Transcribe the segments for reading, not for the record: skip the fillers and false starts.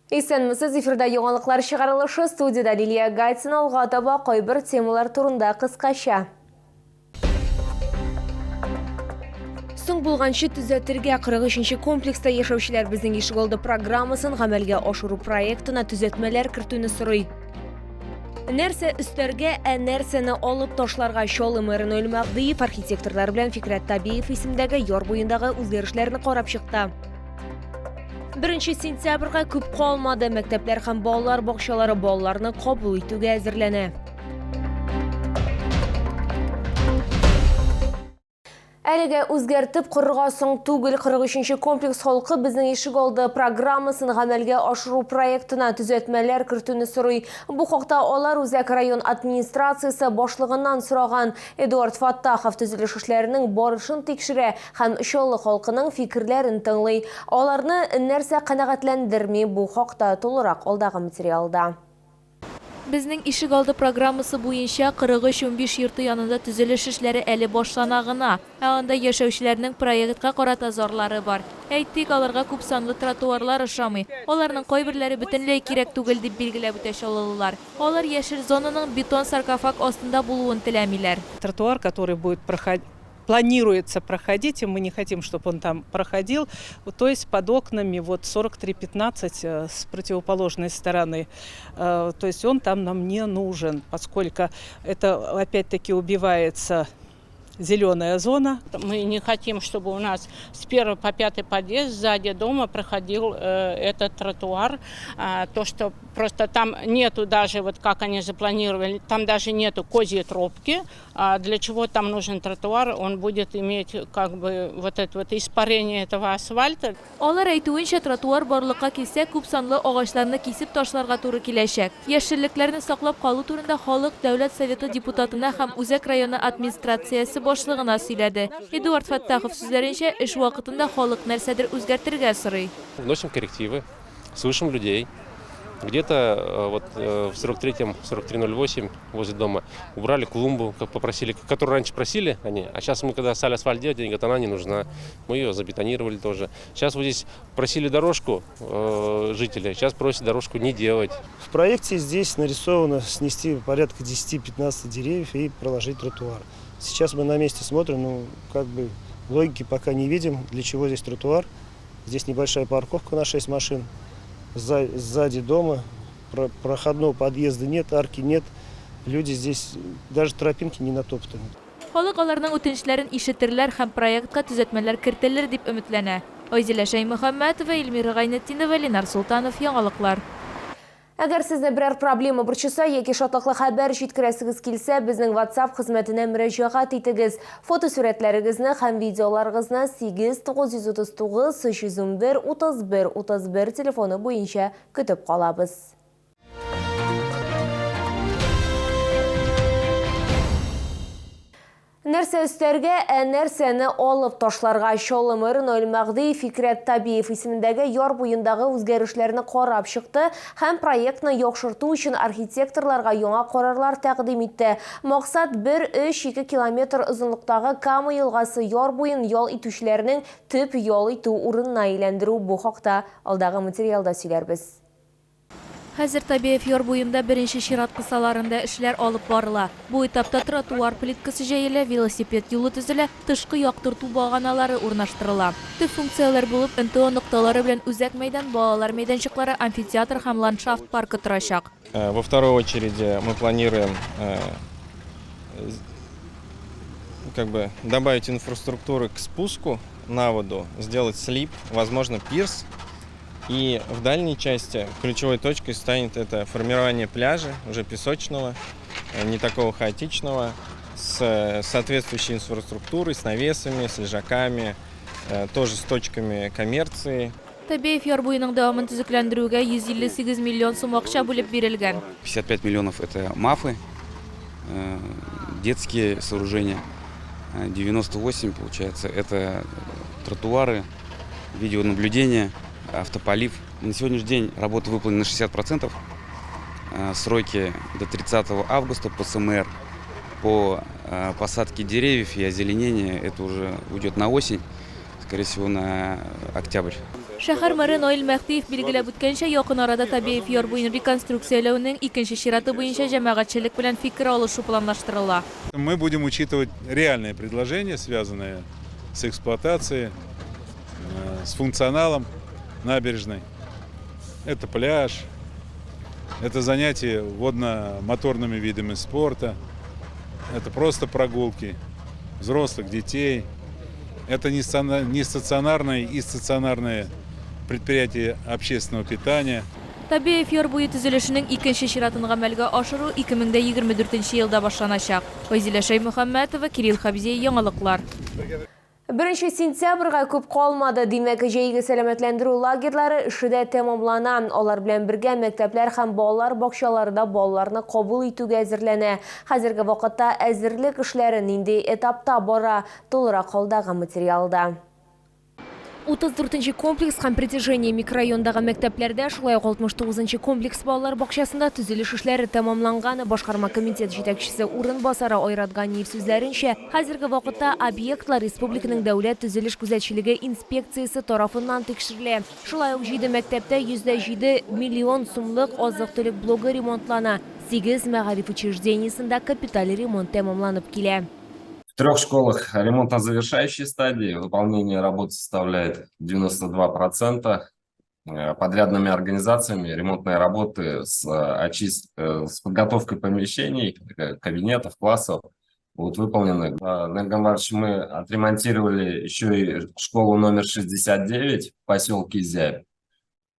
Исәнмесез, эфирда яңалыклар чыгарылышы, студиядә Лилия Гатина, алга таба кайбер темалар турында кыскача. Соң булганчы төзәтергә 43 нче комплекста яшәүчеләр Безнең ишегалды программасын гамәлгә ашыру проектына төзәтмәләр кертүне сорый. Нәрсә өстәргә, ә нәрсәне алып ташларга Чаллы мэры Наил Мәһдиев архитекторлар белән Фикрәт Табиев исемендәге яр буендагы үзгәрешләрне карап чыкты. Беренче сентябрьгә күп калмады. Мәктәпләр һәм балалар бакчалары балаларны кабул итүгә әзерләнә. Әлегә үзгәртеп корырга соң түгел. 43 комплекс халкы Безнең ишек алды программасын гамәлгә ашыру проектына төзәтмәләр кертүне сорый. Бу хакта алар Үзәк район администрациясе башлыгыннан сораган. Эдуард Фаттахов төзелеш эшләренең барышын тикшерә һәм Чаллы халкының фикерләрен тыңлый. Аларны нәрсә канәгатьләндерми, бу хакта тулырак алдагы материалда. Безнең ишегалды программасы буенча 43 унбиш йорты янында төзелеш эшләре әле башлана гына, ә анда яшәүчеләрнең проектка карата зарлары бар. Әйтик, аларга күпсанлы тротуарлар ошамый. Аларның кайберләре бөтенләй кирәк түгел, дип билгеләп үтә чаллылылар. Алар яшел зонаның бетон саркофаг астында булуын теләмиләр. Тротуар, который будет проходить, планируется проходить, и мы не хотим, чтобы он там проходил, то есть под окнами вот 43.15 с противоположной стороны, то есть он там нам не нужен, поскольку это опять-таки убивается зеленая зона. Мы не хотим, чтобы у нас с первого по пятый подъезд сзади дома проходил этот тротуар. То, что просто там нету даже, вот как они запланировали, там даже нету козьей тропки. А для чего там нужен тротуар? Он будет иметь как бы вот это вот испарение этого асфальта. Алар әйтүенчә, тротуар барлыкка килсә, күпсанлы агачларны кисеп ташларга туры киләчәк. Яшеллекләрне саклап калу турында халык Дәүләт Советы депутатына һәм Үзәк районы администрациясе башлыгына сөйләде. Эдуард Фәттахов сүзләренчә, эш вакытында халык нәрсәдер үзгәртергә сорый. Вносим коррективы, слышим людей. Где-то вот в 43-м, 43.08 возле дома убрали клумбу, как попросили, которую раньше просили они, а сейчас мы, когда стали асфальт делать, они говорят, она не нужна. Мы ее забетонировали тоже. Сейчас вот здесь просили дорожку жители, сейчас просят дорожку не делать. В проекте здесь нарисовано снести порядка 10-15 деревьев и проложить тротуар. Сейчас мы на месте смотрим, логики пока не видим, для чего здесь тротуар. Здесь небольшая парковка на 6 машин. Сзади дома проходного подъезда нет, арки нет. Люди здесь даже тропинки не натоптаны. Халык аларның үтенечләрен ишетерләр һәм проектка төзәтмәләр кертелер дип өметләнә. Айзилә Шәймөхәммәтова, Эльмира Гайнетдинова, Ленар Солтанов, Яңалыклар. Әгәр сезне берәр проблема борчыса яки шатлыклы хәбәр җиткерәсегез килсә, безнең WhatsApp хезмәтенә мөрәҗәгать итегез. Фотосурәтләрегезне һәм видеоларыгызны 8 939 311 31 31 телефоны буенча көтеп калабыз. Нәрсә өстәргә, ә нәрсәне алып ташларга? Чаллы мэры Наил Мәһдиев Фикрәт Табиев исемендәге яр буендагы үзгәрешләрне карап чыкты һәм проектны яхшырту өчен архитекторларга яңа карарлар тәкъдим итте. Максат бер, өч, ике километр озынлыктагы Кама елгасы яр буен ял итүчеләрнең төп ял итү урынына әйләндерү. Бу хакта алдагы материалда сөйләрбез. Хәзер Табиев яр буенда беренче чират кысаларында эшләр алып барыла. Бу этапта тротуар плиткасы җәелә, велосипед юлы төзелә, тышкы яктырту баганалары урнаштырыла. Төп функцияләр булып НТО нокталары белән үзәк мәйдан, балалар мәйданчыклары, амфитеатр һәм ландшафт паркы торачак. Во второй очереди мы планируем добавить инфраструктуры к спуску на воду, сделать слип, возможно, пирс. И в дальней части ключевой точкой станет это формирование пляжа, уже песочного, не такого хаотичного, с соответствующей инфраструктурой, с навесами, с лежаками, тоже с точками коммерции. Табиев яр буеның дәвамын төзекләндерүгә 158 миллион сум акча бүлеп бирелгән. 55 миллионов это мафы, детские сооружения, 98 получается это тротуары, видеонаблюдение, автополив. На сегодняшний день работа выполнена на 60%. Сроки до 30 августа по СМР, по посадке деревьев и озеленению это уже уйдет на осень, скорее всего, на октябрь. Шәһәр мэры Наил Мәһдиев билгеләп үткәнчә, якын арада Табеев яр буен реконструкцияләүнең икенче чираты буенча җәмәгатьчелек белән фикер алышу планлаштырыла. Мы будем учитывать реальные предложения, связанные с эксплуатацией, с функционалом набережной. Это пляж, это занятия водно-моторными видами спорта, это просто прогулки взрослых, детей. Это не стационарные и стационарные предприятия общественного питания. Табеев яр буе төзелешенең икенче чиратын гамәлгә ашыру 2024 елда башланачак. Вәзилә Шәймөхәммәтова, Кирилл Хабзей, Яңалыклар. Беренче сентябрьгә күп калмады, димәк, җәйге сәламәтләндерү лагерьлары эше дә тәмамлана. Алар белән бергә мәктәпләр һәм балалар бакчалары да балаларны кабул итүгә әзерләнә. Хәзерге вакытта әзерлек эшләре нинди этапта бара, тулырак алдагы материалда. 34 нче комплекс һәм Притяжение микрорайонындагы мәктәпләрдә, шулай ук 69 нчы комплекс балалар бакчасында төзелеш эшләре тәмамланган. Башкарма комитет җитәкчесе урынбасары Айрат Ганиев сүзләренчә, хәзерге вакытта объектлар республиканың дәүләт төзелеш күзәтчелеге инспекциясе тарафыннан тикшерелә. Шулай ук җиде мәктәптә 107 миллион сумлык азык-төлек блогы ремонтлана, сигез мәгариф учреждениесендә капиталь ремонт тәмамланып килә. В трех школах ремонт на завершающей стадии, выполнение работ составляет 92%. Подрядными организациями ремонтные работы с подготовкой помещений, кабинетов, классов будут выполнены. Наиль Гамбарович, мы отремонтировали еще и школу номер 69 в поселке Зябь.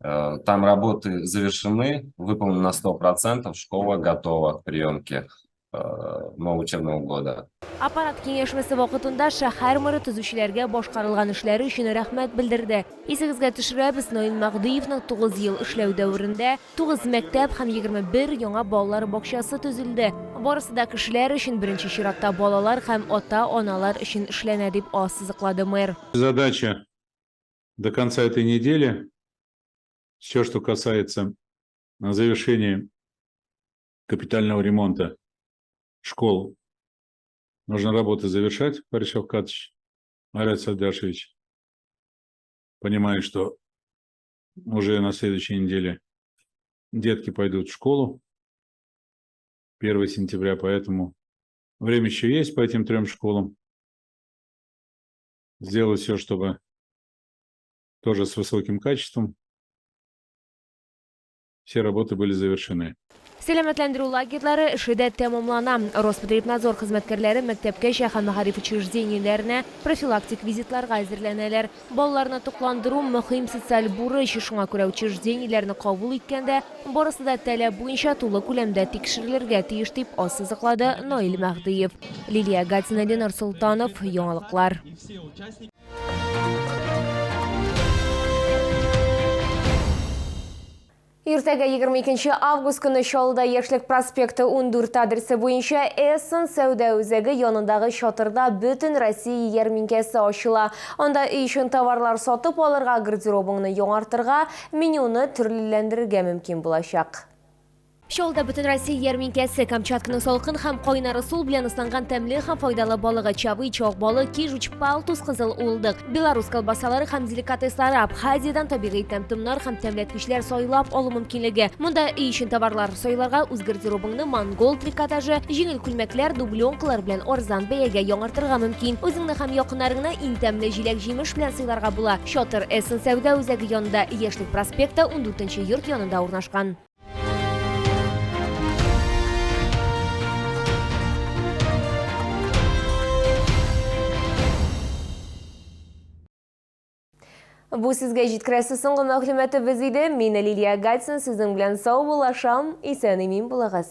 Там работы завершены, выполнены на 100%, школа готова к приемке нового учебного года. Аппарат киңәшмәсе вакытында шәһәр мэры төзүчеләргә башкарылган эшләре өчен рәхмәт белдерде. Исегезгә төшерәбез, Наил Мәһдиевның 9 ел эшләү дәверендә 9 мәктәп һәм 21 яңа балалар бакчасы төзелде. Барысы да кешеләр өчен, беренче чиратта балалар һәм ата-аналар өчен эшләнә, дип ассызыклады мэр. Задача до конца этой недели, все, что касается завершения капитального ремонта школ, нужно работы завершать, Борис Шавкатович, Айрат Садашевич. Понимаю, что уже на следующей неделе детки пойдут в школу 1 сентября, поэтому время еще есть по этим трем школам. Сделать все, чтобы тоже с высоким качеством все работы были завершены. Сәламәтләндерү лагерьлары эше дә тәмамлана. Роспотребнадзор хезмәткәрләре мәктәпкәчә һәм мәгариф учреждениеләренә профилактик визитларга әзерләнәләр. Балаларны тукландыру мөһим социаль бурыч, шуңа күрә учреждениеләрне кабул иткәндә барысы да таләп буенча тулы күләмдә тикшерелергә тиеш, дип ассызыклады Наил Мәһдиев. Лилия Гатина, Ленар Солтанов, Яңалыклар. Иртәгә 22 август көне Чаллыда Яшьлек проспекты 14 адресы буенча Эссен сәүдә үзәге янындагы чатырда бөтен Россия ярминкәсе ачыла. Анда өй өчен товарлар сатып алырга, гардеробыңны яңартырга, менюны төрлеләндерергә мөмкин булачак. Чаллыда Бөтенроссия ярминкәсе Камчатканың салкын һәм кайнар ысул белән ысланган тәмле һәм файдалы балыгы, чавы, чак балы, кижуч, палтус, кызыл уылдык, белорус колбасалары һәм деликатеслары, Абхазиядән табигый тәм-томнар һәм тәмләткечләр сайлап алу мөмкинлеге. Монда өй өчен товарлар сайларга, үз гардеробыңны монгол трикотажы, җиңел күлмәкләр, дубленкалар белән арзан бәягә яңартырга мөмкин. Үзеңне һәм якыннарыңны иң тәмле җиләк-җимеш белән сыйларга була. Чатыр Эссен сәүдә үзәге янында, Яшьлек проспекты 14 йорт янында урнашкан. Бу сезгә җиткерәсе соңгы мәгълүматыбыз иде. Мин Лилия Гатсин сезнең белән сау булашам. Исән-имин булыгыз.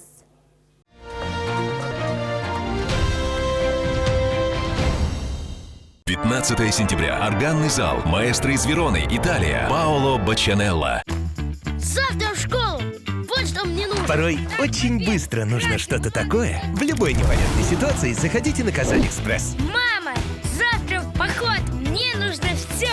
15 сентября. Органный зал. Маэстро из Вероны, Италия. Паоло Бачанелло. Завтра в школу! Вот что мне нужно! Порой очень быстро нужно что-то такое. В любой непонятной ситуации заходите на Казань-Экспресс. Мама, завтра в поход! Мне нужно все!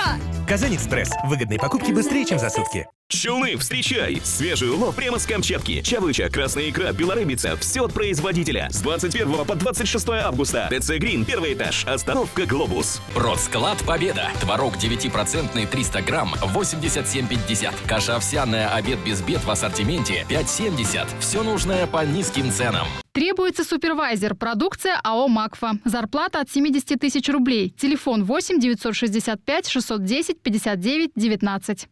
Казань-Экспресс. Выгодные покупки быстрее, чем за сутки. Челны, встречай! Свежий улов прямо с Камчатки. Чавыча, красная икра, белорыбица. Все от производителя. С 21 по 26 августа. ТЦ Грин, первый этаж. Остановка Глобус. Продсклад Победа. Творог 9% 300 грамм 87,50. Каша овсяная обед без бед в ассортименте 5,70. Все нужное по низким ценам. Требуется супервайзер. Продукция АО «Макфа». Зарплата от 70 тысяч рублей. Телефон 8 965 610 59 19.